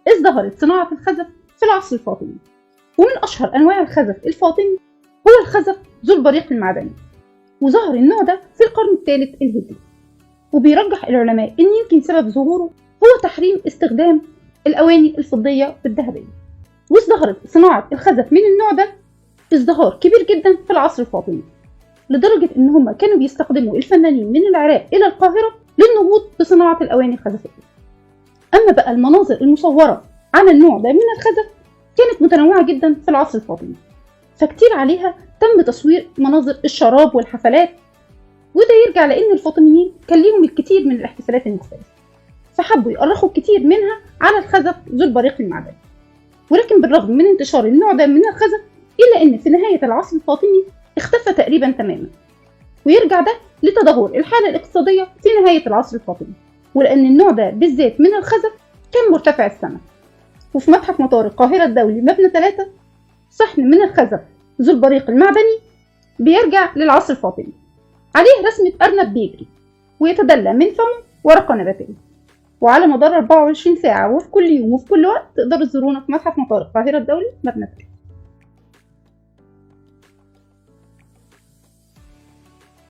ازدهرت صناعة الخزف في العصر الفاطمي، ومن أشهر أنواع الخزف الفاطمي هو الخزف ذو البريق المعدني، وظهر النوع ده في القرن الثالث الهجري. وبيرجح العلماء إن يمكن سبب ظهوره هو تحريم استخدام الأواني الفضية والذهبية. وازدهرت صناعة الخزف من النوع ده ازدهار كبير جدا في العصر الفاطمي، لدرجة إن هم كانوا بيستخدموا الفنانين من العراق إلى القاهرة للنهوض بصناعة الأواني الخزفية. أما بقى المناظر المصورة على النوع ده من الخزف كانت متنوعة جدا في العصر الفاطمي، فكتير عليها تم تصوير مناظر الشراب والحفلات، وده يرجع لأن الفاطميين كان ليهم الكثير من الاحتفالات المختلفة، فحبوا يؤرخوا الكثير منها على الخزف ذو البريق المعدني. ولكن بالرغم من انتشار النوع ده من الخزف، إلا أن في نهاية العصر الفاطمي اختفى تقريبا تماما، ويرجع ده لتدهور الحالة الاقتصادية في نهاية العصر الفاطمي، ولأن النوع ده بالذات من الخزف كان مرتفع الثمن. وفي متحف مطار القاهرة الدولي مبنى 3 صحن من الخزف ذو البريق المعدني بيرجع للعصر الفاطمي، عليه رسمة أرنب بيجري ويتدلى من فمه ورقة نباتية. وعلى مدار 24 ساعة وفي كل يوم وفي كل وقت تقدروا تزورونا في متحف مطار القاهرة الدولي مبنى 3.